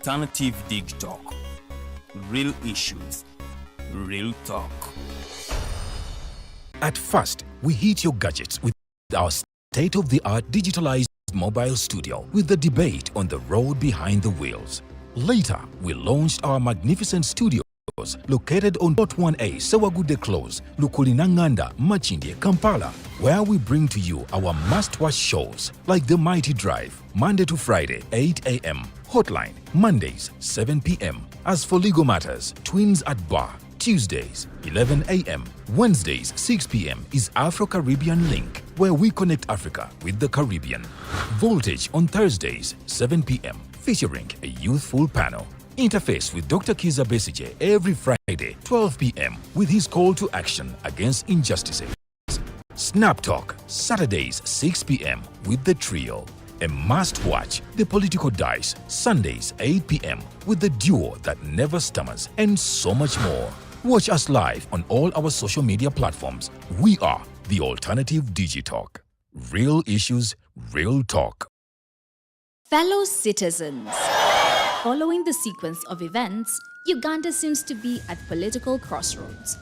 Alternative Digitalk. Real issues, real talk. At first, we hit your gadgets with our state of the art digitalized mobile studio with the debate on the road behind the wheels. Later, we launched our magnificent studios located on Plot 1A Sewagudde Close, Lukulinanganda, Makindye, Kampala, where we bring to you our must-watch shows like The Mighty Drive, Monday to Friday, 8 a.m., Hotline, Mondays, 7 p.m. As for legal matters, Twins at Bar, Tuesdays, 11 a.m., Wednesdays, 6 p.m. is Afro Caribbean Link, where we connect Africa with the Caribbean. Voltage on Thursdays, 7 p.m., featuring a youthful panel. Interface with Dr. Kizza Besigye every Friday, 12 p.m., with his call to action against injustices. Snap Talk, Saturdays, 6 p.m., with the trio. A must watch, The Political Dice, Sundays, 8 p.m., with the duo that never stammers, and so much more. Watch us live on all our social media platforms. We are the Alternative Digitalk. Real issues, real talk. Fellow citizens, following the sequence of events, Uganda seems to be at political crossroads.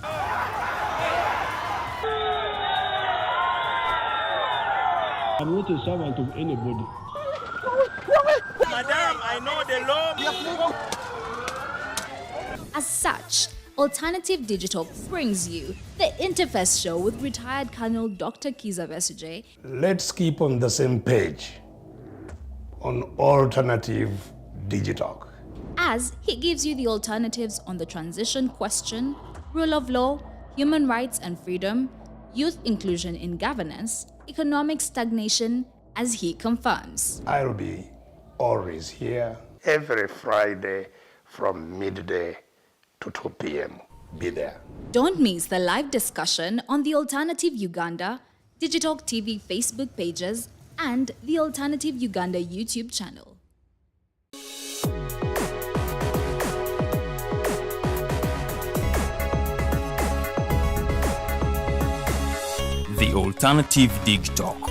I'm not a servant of anybody. Madam, I know the law. As such, Alternative Digital brings you the Interface Show with retired Colonel Dr. Kizza Besigye. Let's keep on the same page on Alternative Digitalk, as he gives you the alternatives on the transition question, rule of law, human rights and freedom, youth inclusion in governance, economic stagnation, as he confirms. I'll be always here every Friday from midday to 2 p.m. Be there. Don't miss the live discussion on the Alternative Uganda, Digitalk TV Facebook pages, and the Alternative Uganda YouTube channel. The Alternative Digitalk.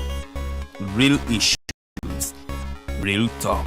Real issues, real talk.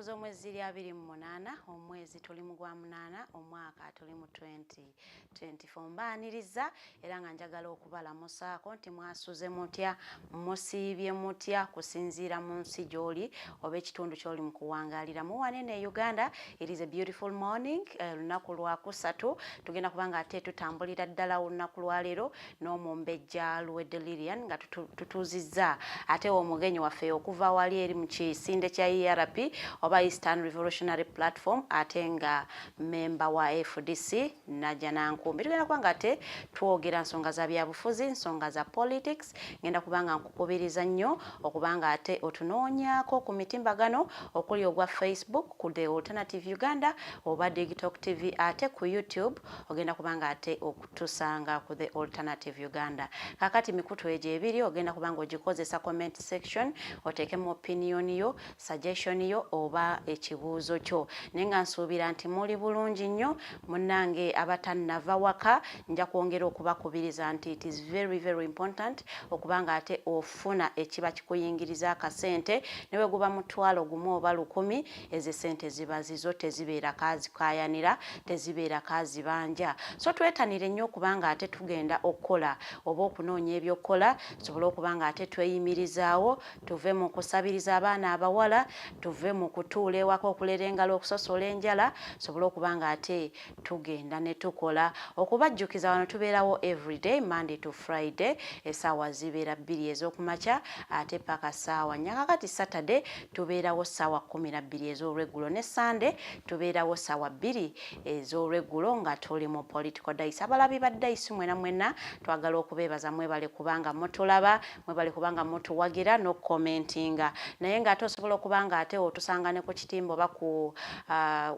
Z'omwezi ziri 28, omwezi tuli mu gwa munaana, omwaka tuli mu 2024. Mbaaniriza era nga njagala okubalamusaako nti mwasuze mutya, musiibye mutya, kusinziira mu nsi gy'oli oba ekitundu ky'oli mu kuwangaaliramu. Wanene e Uganda, it is a beautiful morning, lunaku lwakusatu. Tugenda kuba nga ate tutambulira ddala olunaku lwaleero n'omumbejja Luwedde Lilian, nga tutuuzizza ate omugenyi waffe okuva wali eri mu kisinde kya ERP oba Eastern Revolutionary Platform, ate nga memba wa FDC, Najjanankumbi. Tugenda kuba nga ate twogera nsonga za byabufuzi, nsonga za politics. Ngenda kuba nga nkukubiriza nnyo okuba nga ate otunoonyaako ku mitimbagano okuli ogwa Facebook ku The Alternative Uganda oba Digitalk TV, ate ku YouTube ogenda kuba nga ate okutusanga ku The Alternative Uganda. Kakati mikutu egyo ebiri ogenda kuba nga ogikozesa comment section, oteekemu opinion yo, suggestion yo oba ekibuuzo kyo. Naye nga nsuubira nti muli bulungi nnyo. Munnange abatannava waka, nja kwongera okubakubiriza nti it is very very important okuba nga ate ofuna ekiba kikuyingiriza akasente, newe guba 10,000 oba 1,000. Ezo sente ziba zizo, tezibeera kazikayanira, tezibeera kazibanja. So twetanire nnyo okuba nga ate tugenda okukola oba okunoonya ebyokukola, tusobole okuba nga ate tweyimirizaawo, tuve mu kusabiriza abaana abawala, tuve mu Okutuula ewaka, okulera engalo, okusosola enjala, sobole okuba nga ate tugenda ne tukola. Okubajjukiza, wano tubeerawo everyday, Monday to Friday, essaawa zibeera 2 ez'okumakya ate paka ssaawa 4. Kakati Saturday tubeerawo ssaawa 12 ez'olweggulo, ne Sunday tubeerawo ssaawa 2 ez'olweggulo nga tuli mu Political Dice. Abalabi ba Dice mwena mwena, twagala okubeebaza. Mwebale kubanga mutulaba, mwebale kubanga mutuwagira n'okucommentinga. Naye ng'ate osobola okuba nga ate otusanga ne ku kitimba oba ku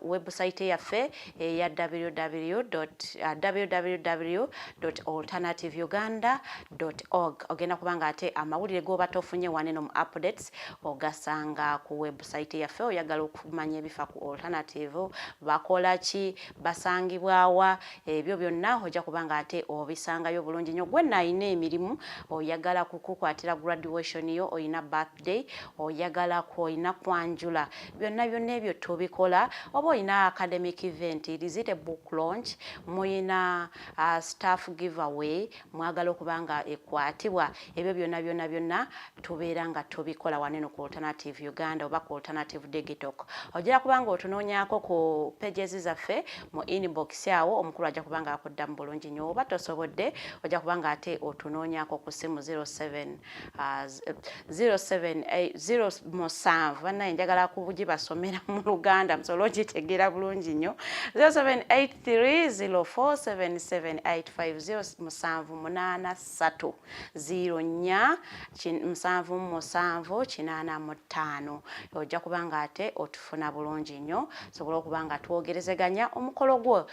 website yaffe eya www.alternativeuganda.org. Ogenda kuba nga ate amawulire g'oba tofunye waneno mu updates ogasanga ku website yaffe. Oyagala okumanya ebifa ku Alternative, bakola ki, basangibwawa, ebyo byonna ojja kuba nga ate obisangayo bulungi nnyo. Gwe naalina emirimu, oyagala kukukwatira graduation yo, oyina birthday, oyagala olina kwanjula, byonna byonna ebyo tubikola. Oba oyina academic event, is it a book launch, muyina staff giveaway, mwagala okuba nga ekwatibwa, ebyo byonna byonna byonna tubeera nga tubikola waneno ku Alternative Uganda oba ku Alternative Digitalk. Ojja kuba nga otunoonyaako ku pages zaffe mu inbox awo, omukulu ajja kuba nga akuddamu bulungi nnyo. Oba tosobodde, ojja kuba nga ate otunoonyaako ku simu 07 07, bannaye njagala kugibasomera mu Luganda musobole ogitegeera bulungi nnyo: 0783047785, 0783 04 7785. Ojja kuba nga ate otufuna bulungi nnyo, sobola okuba nga twogerezeganya omukolo gwo,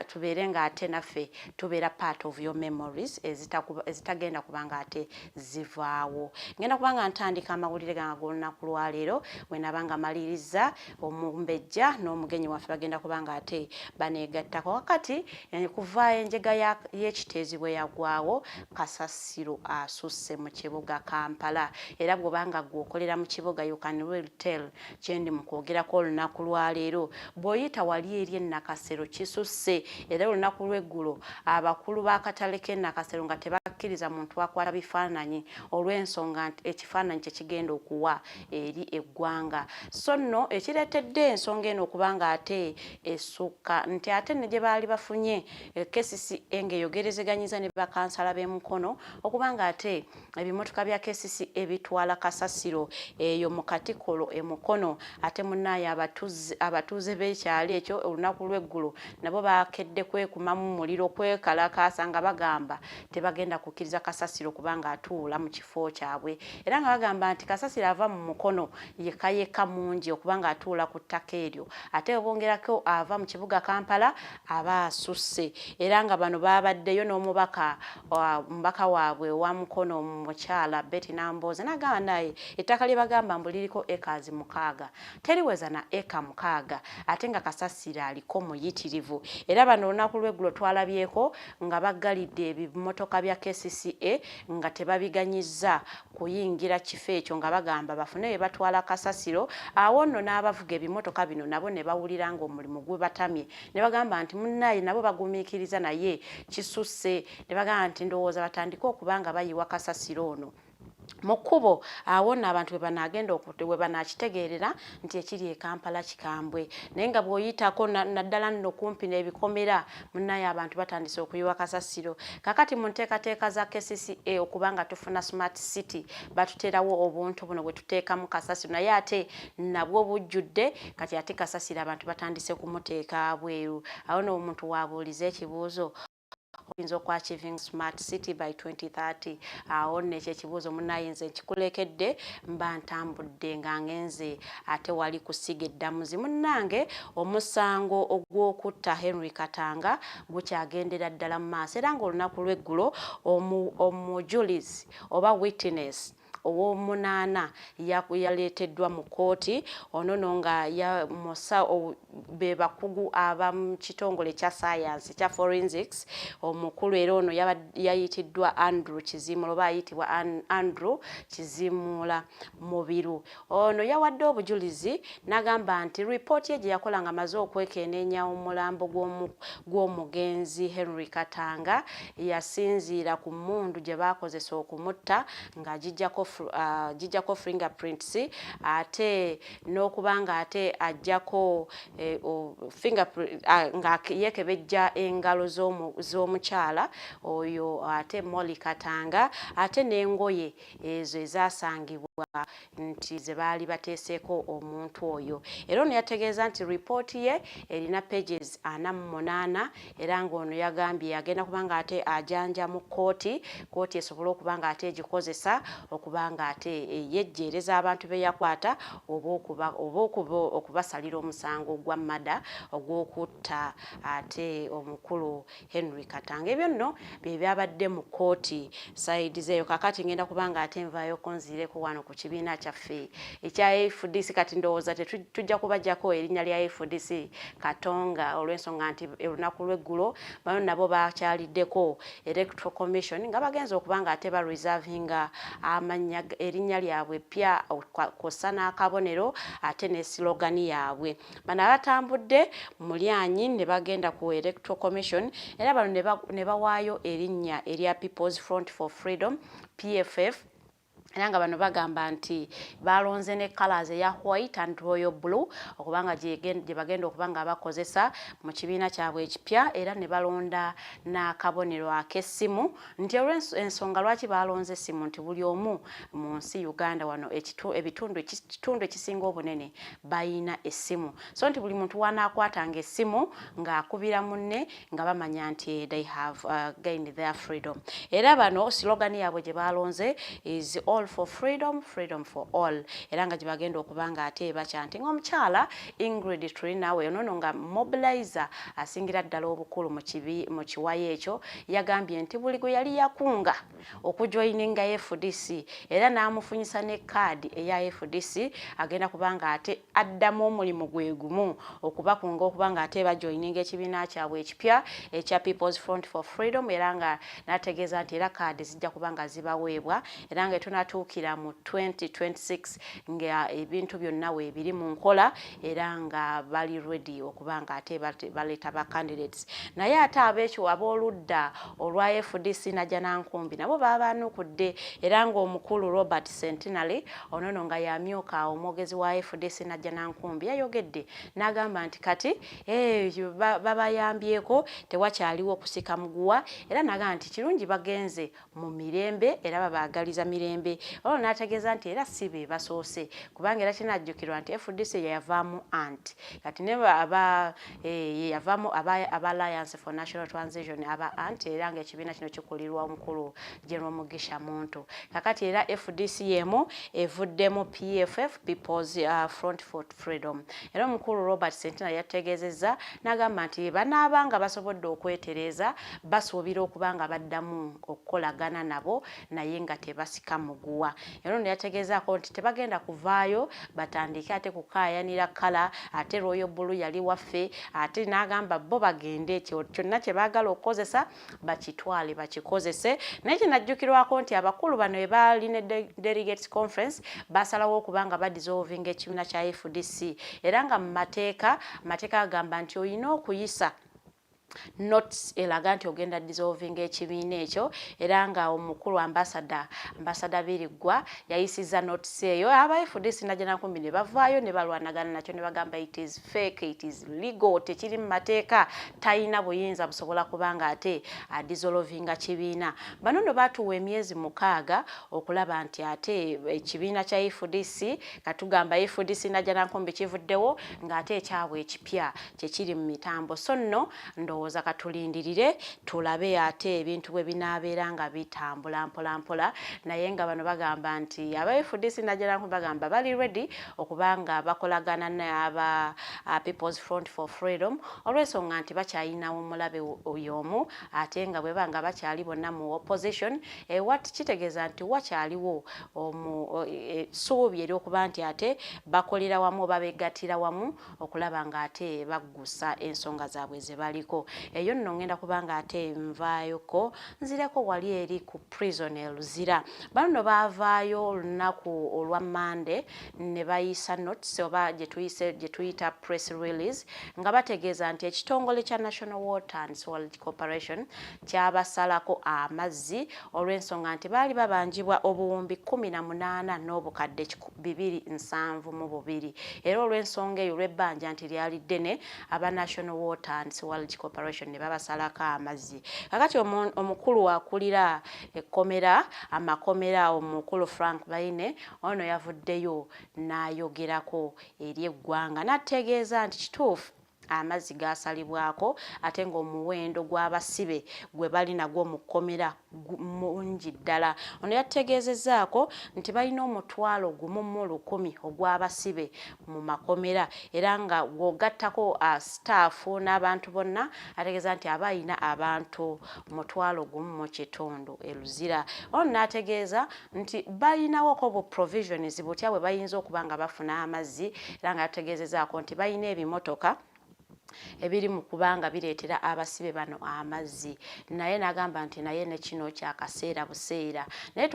tubeere nga ate naffe tubeera part of your memories ezitagenda kuba nga ate zivaawo. Ngenda kuba nga ntandika amawulire gange ag'olunaku lwaleero. Bwe nga maliriza, omumbejja n'omugenyi waffe bagenda kuba nga ate baneegattako. Wakati kuva enjega y'ekiteezi bwe yagwawo, kasasiro asusse mu kibuga Kampala. Era bw'obanga gwe okolera mu kibuga, you can really tell kyendi mu kwogerako olunaku lwaleero. Bw'oyita wali eri ennakasero, kisusse. Era olunaku lw'eggulo abakulu b'akatale k'ennakasero nga tebakkiriza muntu akwata bifaananyi, olw'ensonga nti ekifaananyi kyekigenda okuwa eri eggwanga. So nno ekireetedde ensonga eno okuba nga ate esukka nti ate ne gye baali bafunye KCCA ng'eyogerezeganyiza ne bakansala b'emukono okuba nga ate ebimotoka bya KCCA ebitwala kasasiro eyo mu Katikolo emukono, ate munnaaye abatuuze b'ekyalo ekyo olunaku lw'eggulo nabo bakedde kwekumamu muliro, kwekalakaasa nga bagamba tebagenda kukkiriza kasasiro kubanga atuula mu kifo kyabwe. Era nga bagamba nti kasasiro ava mu Mukono yekka yekka mungi okubanga atuula ku ttaka eryo, ate bongerako ava mu kibuga Kampala aba asusse. Era nga bano babaddeyo n'omubaka, omubaka waabwe owa Mukono, mukyala Betty Nambooze, n'agamba naye ettaka lye bagamba mbu liriko acres 6 teriweza na eka 6, ate nga kasasiro aliko muyitirivu. Era bano olunaku lw'eggulo twalabyeko nga baggalidde ebimotoka bya KCCA nga tebabiganyiza kuyingira kifo ekyo, nga bagamba bafune bye batwala kasasiro. Awo nno n'abavuga ebimotoka bino nabo ne bawulira ng'omulimu gubatamye, ne bagamba nti munnaye nabo bagumiikiriza naye kisusse, ne bagamba nti ndowooza batandike okuba nga bayiwa kasasiro ono mu kkubo. Awo nno abantu bwe banaagenda we banakitegeerera nti ekiri e Kampala kikambwe. Naye nga bw'oyitako naddala nno kumpi n'ebikomera, munnaye abantu batandise okuyiwa kasasiro. Kakati mu nteekateeka za KCCA okuba nga tufuna smart city, batuteerawo obuntu buno bwe tuteekamu kasasiro, naye ate nabwo bujjudde. Kati ate kasasiro abantu batandise kumuteeka bweru. Awo no omuntu waabuuliza ekibuuzo, oyinza okuachieving smart city by 2030? Awo nno ekyo ekibuuzo munnayinza nkikulekedde. Mba ntambudde nga ngenze ate wali kusiga eddamuzi. Munnange, omusango ogw'okutta Henry Katanga gukyagendera ddala mu maaso, era ng'olunaku lw'eggulo omujulizi oba witness ow'omunaana yaleeteddwa mu kkooti. Ono no nga be bakugu abamu kitongole kya science kya forensics omukulu. Era ono yayitiddwa Andrew Kizimula, oba ayitibwa Andrew Kizimula Mubiru. Ono yawadde obujulizi n'agamba nti ripooti ye gye yakola nga amaze okwekeneenya omulambo gw'omugenzi Henry Katanga yasinziira ku mmundu gye baakozesa okumutta ng'agiggyako. Gijjako fingerprints, ate n'okuba nga ate ajjako fingerprint nga yeekebejja engalo z'omukyala oyo ate Molly Katanga, ate n'engoye ezo ezasangibwa nti ze baali bateeseeko omuntu oyo. Era ono yategeeza nti ripooti ye erina pages 48, era ng'ono yagambye agenda kuba nga ate ajanja mu kkooti, kkooti esobole okuba nga ate egikozesa okuba nga ate yejjeereza abantu be yakwata oba okubasalira omusango gwa murder ogw'okutta ate omukulu Henry Katanga. Ebyo nno bye byabadde mu kkooti side zeeyo. Kakati ngenda kuba nga ate nvaayo konzireko wano ku kibiina kyaffe ekya FDC. Kati ndowooza tetujja kubajjako erinnya lya FDC Katonga, olw'ensonga nti olunaku lw'eggulo bano nabo bakyaliddeko Electoral Commission nga bagenza okuba nga ate bareservinga amannya, erinnya lyabwe ppya kw'ossa n'akabonero ate ne slogan yaabwe. Bano abatambudde mulyanyi ne bagenda ku Electoral Commission, era bano ne bawaayo erinnya erya People's Front for Freedom, PFF, era nga bano bagamba nti balonze ne colors eya white and royal blue okubanga gye bagenda okuba nga bakozesa mu kibiina kyabwe ekipya, era ne balonda n'akabonero ak'essimu, nti olw'ensonga lwaki balonze essimu nti buli omu mu nsi Uganda wano, ebitundu, ekitundu ekisinga obunene bayina essimu, so nti buli muntu wanaakwatanga essimu ng'akubira munne nga bamanya nti they have gained their freedom. Era bano slogan yaabwe gye balonze is "All for freedom, freedom for all", era nga gye bagenda okuba nga ate bakya nti ng'omukyala Ingrid Turinawe onono nga mobilizer asingira ddala obukulu mu kibi mu kiwayo ekyo yagambye nti buli gwe yali yakunga okujoininga FDC era n'amufunyisa ne kaadi eya FDC, agenda kubanga ate addamu omulimu gwe gumu okubakunga okuba nga ate bajoininga ekibiina kyabwe ekipya ekya People's Front for Freedom, era nga n'ategeeza nti era kaadi zijja kuba nga zibaweebwa, era nga etunatuukira mu 2026 nga ebintu byonna weebiri mu nkola, era nga bali ready okuba nga ate baleeta ba candidates. Naye ate abekyo ab'oludda olwa FDC Najjanankumbi nabo babaanukudde, era ng'omukulu Robert Centenary onono nga yamyuka omwogezi wa FDC Najjanankumbi yayogedde n'agamba nti kati babayambyeko, tewakyaliwo okusika muguwa, era n'agamba nti kirungi bagenze mu mirembe era babaagaliza mirembe. Olwo n'ategeeza nti era si be basoose, kubanga era kinajjukirwa nti FDC yeyavaamu anti kati ne aba yeyavaamu aba Alliance for National Transition, aba anti, era ng'ekibiina kino kikulirwa omukulu General Mugisha Muntu. Kakati era FDC yemu evuddemu PFF, People's Front for Freedom, era omukulu Robert Centenary yategeezezza n'agamba nti banaaba nga basobodde okwetereeza, basuubira okuba nga baddamu okukolagana nabo naye nga tebasika muguwa. Era ono yategeezaako nti tebagenda kuvaayo batandike ate kukaayanira colour, ate royal blue yali waffe, ate n'agamba bo bagende kyonna kye baagala okukozesa bakitwale bakikozese. Naye kinajjukirwako nti abakulu bano bwe baali ne delegates conference basalawo okuba nga badissolvinga ekibiina kya FDC, era nga mu mateeka, amateeka agamba nti olina okuyisa notice eraga nti ogenda dissolving ekibiina ekyo, era nga omukulu ambassador Biriggwa yayisiza notice eyo. Aba FDC Najjanankumbi ne bavaayo ne balwanagana nakyo ne bagamba it is fake, it is illegal, tekiri mu mateeka, talina buyinza busobola kubanga ate adissolvinga kibiina. Bano nno baatuwa emyezi 6 okulaba nti ate ekibiina kya FDC, katugamba FDC Najjanankumbi, kivuddewo ng'ate ekyabwe ekipya kyekiri mu mitambo. So nno ndowooza katulindirire tulabe ate ebintu bwe binaabeera nga bitambula mpola mpola. Naye nga bano bagamba nti aba FDC Najjanankumbi bagamba bali ready okuba nga bakolagana n'aba People's Front for Freedom, olw'ensonga nti bakyayinawo omulabe oyo omu, ate nga bwe banga bakyali bonna mu opposition, wat kitegeeza nti wakyaliwo essuubi ery'okuba nti ate bakolera wamu oba begattira wamu okulaba nga ate baggusa ensonga zaabwe ze baliko. 2024. Eyo nno ngenda kubanga ate nvaayoko nzireko wali eri ku prison e Luzira. Bano nno baavaayo olunaku olwa Mande ne bayisa notes oba gye tuyita press release, nga bategeeza nti ekitongole kya National Water and Sewerage Corporation kyabasalako amazzi olw'ensonga nti baali babanjibwa obuwumbi 18,272, era olw'ensonga eyo, olw'ebbanja nti lyali ddene, aba National Water and Sewerage Corporation ne babasalako amazzi. Kakati omukulu akulira ekkomera, amakomera, omukulu Frank Baine, ono yavuddeyo n'ayogerako eri eggwanga n'ategeeza nti kituufu amazzi gasalibwako, ate ng'omuwendo gw'abasibe gwe bali nagwo mu kkomera mungi ddala. Ono yategeezezzaako nti balina 1,000 ogw'abasibe mu makomera, era nga bw'ogattako staff n'abantu bonna, ategeeza nti aba alina abantu 1500 e Luzira. Ono n'ategeeza nti balinawoko bu provisions butya bwe bayinza okuba nga bafuna amazzi, era nga yategeezezaako nti balina ebimotoka ebiri mu kubanga bireetera abasibe bano amazzi, naye n'agamba nti naye ne kino kyakaseera buseera. Naye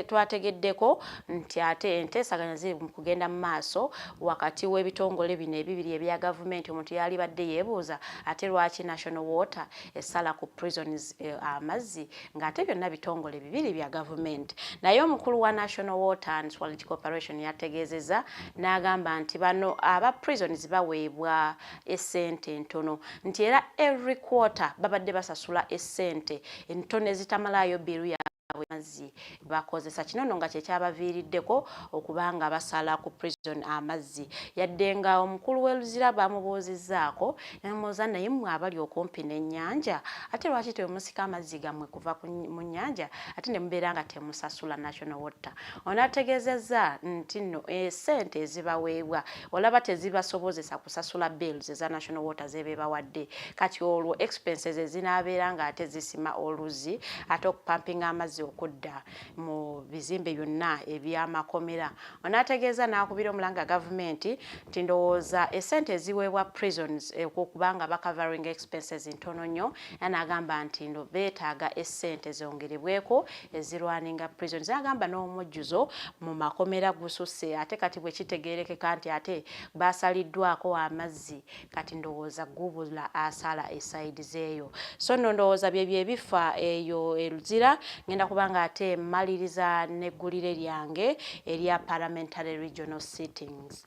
twategeddeko nti ate enteesaganya ziri mu kugenda mu maaso wakati w'ebitongole bino ebibiri ebya gavumenti. Omuntu yali badde yeebuuza ate lwaki National Water esala ku prisons amazzi ng'ate byonna bitongole bibiri bya gavumenti. Naye omukulu wa National Water and Sewerage Corporation yategeezezza n'agamba nti bano aba prisons baweebwa essente ntono, nti era every quarter babadde basasula essente entono ezitamalayo bill yaabwe amazzi bakozesa. Kino nno nga kyekyabaviiriddeko okuba nga basala ku prison amazzi, yadde nga omukulu w'e Luzira bamubuuzizzaako, namubuuza, "Naye mmwe abali okumpi n'ennyanja, ate lwaki temusika amazzi gammwe kuva mu nnyanja ate ne mubeera nga temusasula National Water?" Ono ategeezezza nti nno essente ezibaweebwa olaba tezibasobozesa kusasula bills eza National Water zebeebawadde. Kati olwo expenses ezinaabeera ng'ate zisima oluzzi ate okupampinga amazzi okudda mu bizimbe byonna ebyamakomera. Onaategeeza n'akubira omulanga gavumenti nti ndowooza essente eziweebwa prisons okubanga bacovering expenses ntono nnyo, era n'agamba nti ndo beetaaga essente zongerebweko ezirunninga prisons. Agamba n'omujjuzo mu makomera gususse, ate kati bwe kitegeerekeka nti ate basaliddwako amazzi, kati ndowooza gubula asala eside zeeyo. So nno ndowooza bye byebifa eyo e Luzira. Ngenda kubanga ate mmaliriza n'eggulire lyange erya parliamentary regional sittings.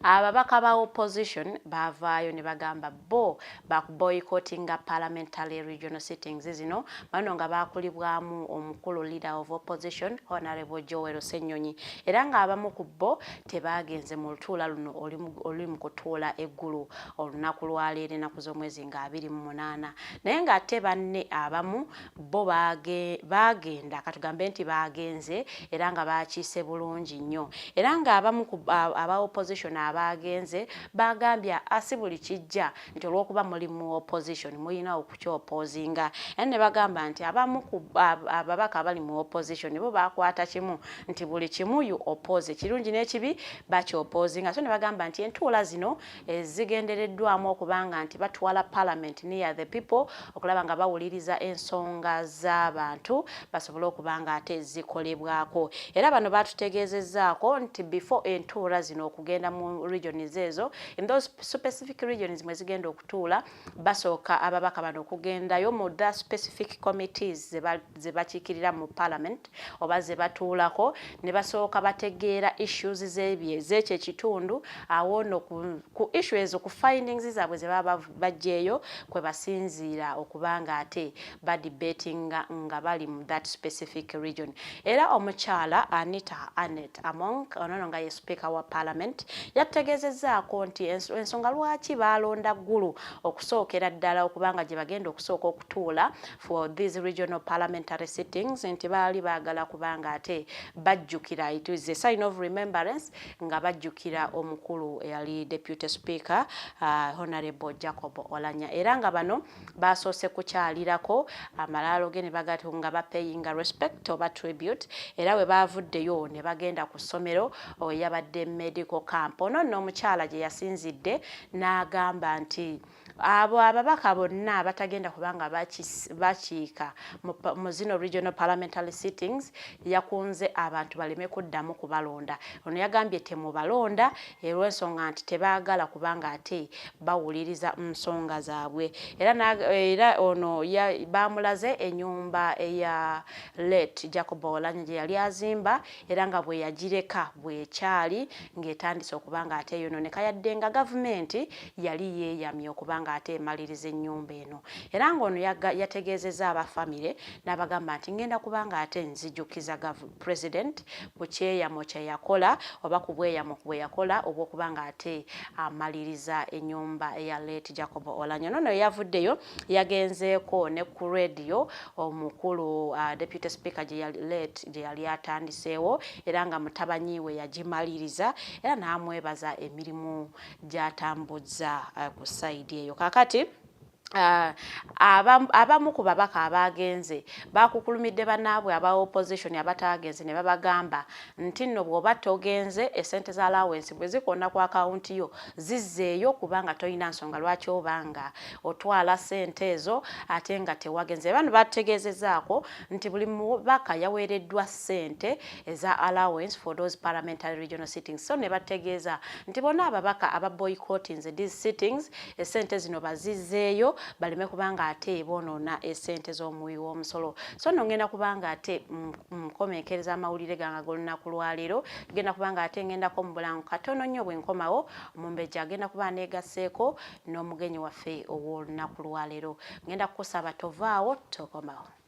Ababaka ba opposition baavaayo ne bagamba bo bakuboycottinga parliamentary regional sittings zino. Bano nga bakulibwamu omukulu leader of opposition, Honorable Joel Ssenyonyi, era ng'abamu ku bo tebagenze mu lutuula luno oluli mu kutuula eggulu olunaku lwaleero, ennaku z'omwezi nga 28. Naye ng'ate banne abamu bo baagenda, katugambe nti baagenze era nga bakiise bulungi nnyo. Era ng'abamu aba opposition abagenze bagambye asi buli kijja nti olw'okuba muli mu opposition mulina okukyopposinga, era ne bagamba nti abamu ku ababaka abali mu opposition bo bakwata kimu nti buli kimu you oppose, ekirungi n'ekibi bakyopposinga. So ne bagamba nti entuula zino zigendereddwamu okubanga nti batwala parliament near the people, okulaba nga bawuliriza ensonga z'abantu basobole okuba nga ate zikolebwako. Era bano batutegeezezzaako nti before entuula zino okugenda mu regions ezo, in those specific regions mwe zigenda okutuula, basooka ababaka bano okugendayo mu the specific committees ze bakiikirira mu parliament oba ze batuulako, ne basooka bategeera issues z'ekyo ekitundu. Awo nno ku issue ezo, ku findings zaabwe ze baba baggyeeyo, kwe basinziira okuba nga ate badebatinga nga bali mu that specific region. Era omukyala Anita Annet Among, onono nga ye speaker wa parliament, yategeezezzaako nti ensonga lwaki balonda Ggulu okusookera ddala okubanga gye bagenda okusooka okutuula for these regional parliamentary sittings, nti baali baagala kubanga ate bajjukira, it is a sign of remembrance, nga bajjukira omukulu eyali deputy speaker, Honorable Jacob Oulanyah. Era nga bano basoose kukyalirako amalaalo ge ne bagatu nga bapayinga respect oba tribute, era bwe baavuddeyo ne bagenda ku ssomero yabadde medical camp. Ono nno omukyala gye yasinzidde n'agamba nti Abo ababaka bonna abatagenda kubanga bakiika mu zino regional parliamentary sittings, yakunze abantu baleme kuddamu kubalonda. Ono yagambye temubalonda olw'ensonga nti tebaagala kubanga ate bawuliriza nsonga zaabwe. Era ono bamulaze ennyumba eya late Jacob Oulanyah gye yali azimba, era nga bwe yagireka bwekyali ng'etandise okuba nga ate eyonooneka, yadde nga gavumenti yali yeeyamye okuba nga ate emaliriza ennyumba eno. Era ng'ono yategeezezza aba famire n'abagamba nti ngenda kuba nga ate nzijukiza president ku kyeyamo kye yakola oba ku bweyamo bwe yakola obw'okuba nga ate amaliriza ennyumba eya late Jacob Oulanyah. Nono yavuddeyo yagenzeeko ne ku radio omukulu deputy speaker gye late gye yali atandiseewo, era nga mutabanyi we yagimaliriza, era n'amwebaza emirimu gy'atambuzza ku side eyo. Kaakati abamu ku babaka abagenze bakukulumidde bannaabwe aba opposition abataagenze ne babagamba nti nno bw'oba togenze, esente za allowance bwe zikonna ku akawunti yo zizzeeyo, kubanga tolina nsonga lwaki obanga otwala sente ezo ate nga tewagenze. Bano bategeezezaako nti buli mubaka yaweereddwa sente eza allowance for those parliamentary regional sittings, so ne bategeeza nti bonna ababaka aba boycotting these sittings, esente zino bazizzeeyo baleme kubanga ate boonoona esente z'omuwi w'omusolo. So nno ngenda kubanga ate nkomenkereza amawulire gange ag'olunaku lwaleero. Genda kubanga ate ngendako mu bulango katono nnyo. Bwe nkomawo, omumbejja agenda kuba neegasseeko n'omugenyi waffe ow'olunaku lwaleero. Ngenda kukusaba tovaawo, tokomawo.